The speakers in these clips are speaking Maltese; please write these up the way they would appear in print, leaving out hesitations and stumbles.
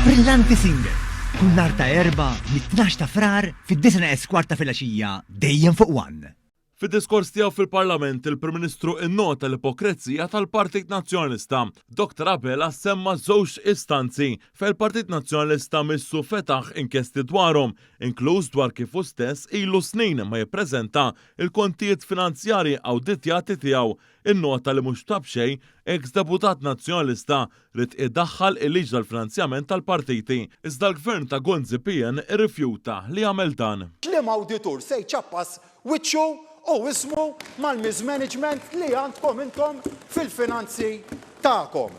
Brillanti Singer, kull nhar ta' Erbgħa mit-tnax ta' Frar fid-disgħa neqes kwart ta' filgħaxija dejjem fuq One. Fid-diskors tiegħu fil-Parlament, il-Prim Ministru innota l-ipokrezija tal-Partit Nazzjonalista. Dr Abela semma żewġ istanzi fejn il-Partit Nazzjonalista missu fetaħ inkjesti dwarhom, inkluż dwar kif hu stess ilu snin ma jippreżenta l-kontijiet finanzjarji awditjati tiegħu. Innota li mhux ta' b'xejn eks deputat Nazzjonalista ried idaħħal il-liġi tal-finanzjament tal-partiti, iżda l-Gvern ta' Gonzi PN irrifjuta li jagħmel dan. Liema awditur se jċappas wiċċu u ismu mal-mismanagement li għandkom intom fil-finanzi tagħkom?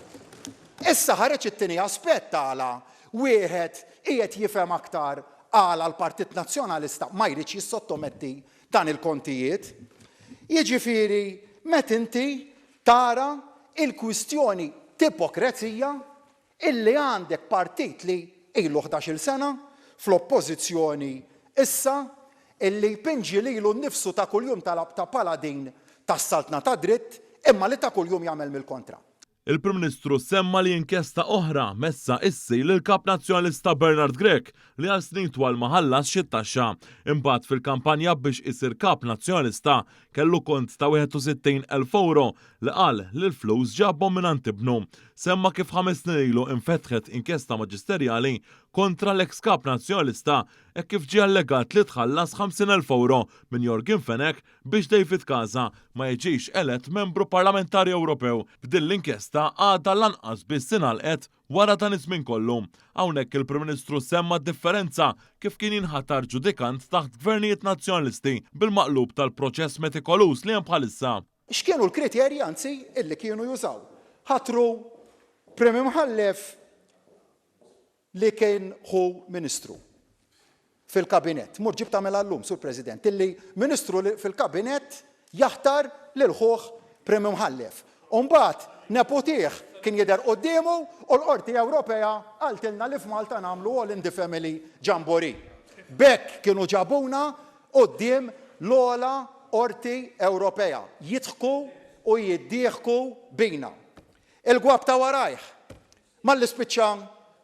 Issa ħareġ it-tieni aspett għala wieħed qiegħed jifhem aktar għala l-Partit Nazzjonalista ma jridx jissottometti dan il-kontijiet. Jiġifieri met inti tara il-kwistjoni t'ipokrezija illi għandek partit li ilu ħdax-il sena fl-oppożizzjoni issa illi jpinġi lilu nnifsu ta' kuljum ta' paladin tas-saltna tad-dritt imma li ta' kuljum jagħmel mill-kontra. Il-Prim Ministru semma li inkjesta oħra messha issir lill-Kap Nazzjonalista Bernard Grech li għal snin twal ma ħallasx it-taxxa. Imbagħad fil-kampanja biex isir Kap Nazzjonalista kellu kont ta' 61,000 ewro li qal li l-flus ġabhom mingħand ibnu. Semma kif ħames snin ilu infetħet inkjesta maġisterjali kontra l-eks Kap Nazzjonalista hekk kif ġie allegat li tħallas 50,000 ewro minn Yorgen Fenech biex David Casa ma jiġix elett membru parlamentari Ewropew, b'din l-inkjesta għadha lanqas biss ingħalqet wara dan iż-żmien kollu. Hawnhekk il-Prim Ministru semma d-differenza kif kien jinħatar ġudikant taħt gvernijiet Nazzjonalisti bil-maqlub tal-proċess metikoluż li hemm bħalissa. X'kienu l-kriterji anzi illi kienu jużaw? Ħatru Prim Imħallef li kien ħu Ministru fil-Kabinett. Mur ġib tagħmilha llum, Sur President, illi Ministru fil-Kabinett jaħtar lil ħuh Prim Imħallef. U mbagħad neputih kien jidher quddiemu u l-Qorti Ewropea qaltilna li f'Malta nagħmlu all in the family jamboree. B'hekk kienu ġabuna quddiem l-ogħla Qorti Ewropea, jidħku u jiddieħku bina. Il-gwapp ta' warajh Malli spiċċa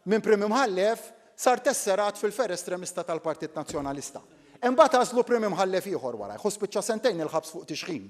minn Prim Imħallef, sar tesserat fil-fer estremista tal-Partit Nazzjonalista. Imbagħad għażlu Prim Imħallef ieħor warajh u spiċċa sentejn il-ħabs fuq tixħim.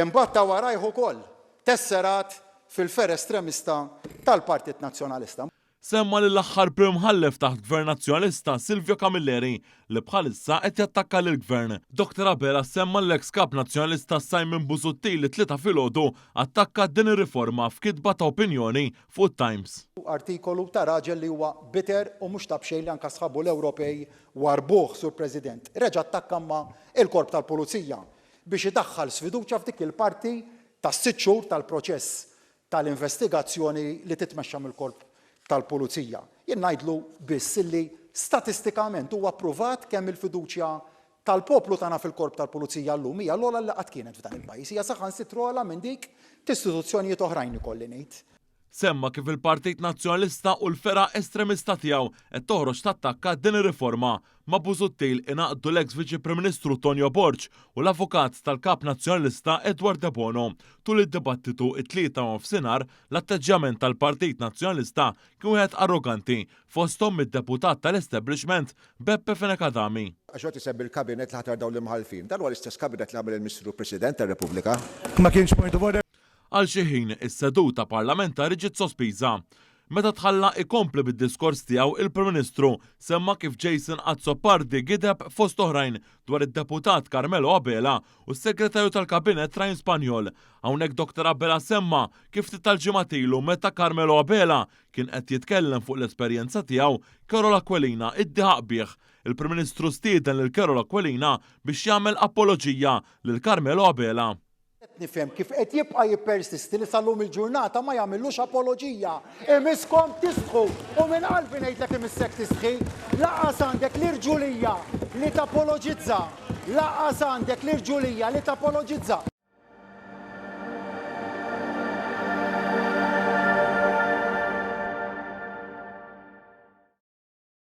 Imbagħad ta' warajh ukoll, tesserat fil-fer estremista tal-Partit Nazzjonalista. Semma lill-aħħar Prim Imħallef taħt Gvern Nazzjonalista Silvio Camilleri li bħalissa qed jattakka lill-Gvern. Dottor Abela semma lill-eks Kap Nazzjonalista Simon Busuttil li t-Tlieta filgħodu attakka din ir-riforma f'kitba ta' opinjoni fuq it-Times. Artikolu ta' raġel li huwa bitter u mhux ta' b'xejn li anke sħabu l-Ewropej warrbuh, Sur President. Reġa' attakka imma l-Korp tal-Pulizija biex idaħħal sfiduċja f'dik il-parti tas-sitt xhur tal-proċess tal-investigazzjoni li titmexxa mill-Korp tal-Pulizija. Jien ngħidlu biss illi statistikament huwa ppruvat kemm il-fiduċja tal-poplu tagħna fil-Korp tal-Pulizija llum hija l-ogħla li qatt kienet f'dan il-pajjiż. Hija saħansitra ogħla minn dik t'istituzzjonijiet oħrajn ikolli ngħid. Semma kif il-Partit Nazzjonalista u l-fergħa estremista tiegħu qed toħroġ tattakka din ir-riforma. Ma' Busuttil ingħaqdu l-eks Viċi Prim Ministru Tonio Borg u l-Avukat tal-Kap Nazzjonalista Edward Debono. Tul id-dibattitu it-Tlieta nofsinhar, l-atteġġjament tal-Partit Nazzjonalista kien wieħed arroganti, fosthom mid-deputat tal-establishment Beppe Fenech Adami. Għax qed isemmi l-Kabinett li ħatar dawn l-imħallfin. Dan huwa l-istess Kabinett li għamel il-Missru President tar-Repubblika. Ma kienx point of order. Għal xi ħin, is-seduta parlamentari ġiet sospiża. Meta tħalla ikompli bid-diskors tiegħu il-Prim Ministru semma kif Jason Azzopardi gideb fost oħrajn dwar id-Deputat Carmelo Abela u s-Segretarju tal-Kabinett Ryan Spagnol. Hawnhekk Dr Abela semma kif ftit tal-ġimgħat ilu meta Carmelo Abela kien qed jitkellem fuq l-esperjenza tiegħu, Karol Aquilina iddieħaq bih. Il-Prim Ministru stieden lil Karol Aquilina biex jagħmel apoloġija lil Carmelo Abela. Qed nifhem kif qed jibqa' jippersisti li sal-lum il-ġurnata ma jagħmillux apoloġija. Imisskom tistħu u minn qalbi ngħidlek imissek tistħi. Lanqas għandek l-irġulija li tapoloġizza. Lanqas għandek l-irġulija li tapoloġizza.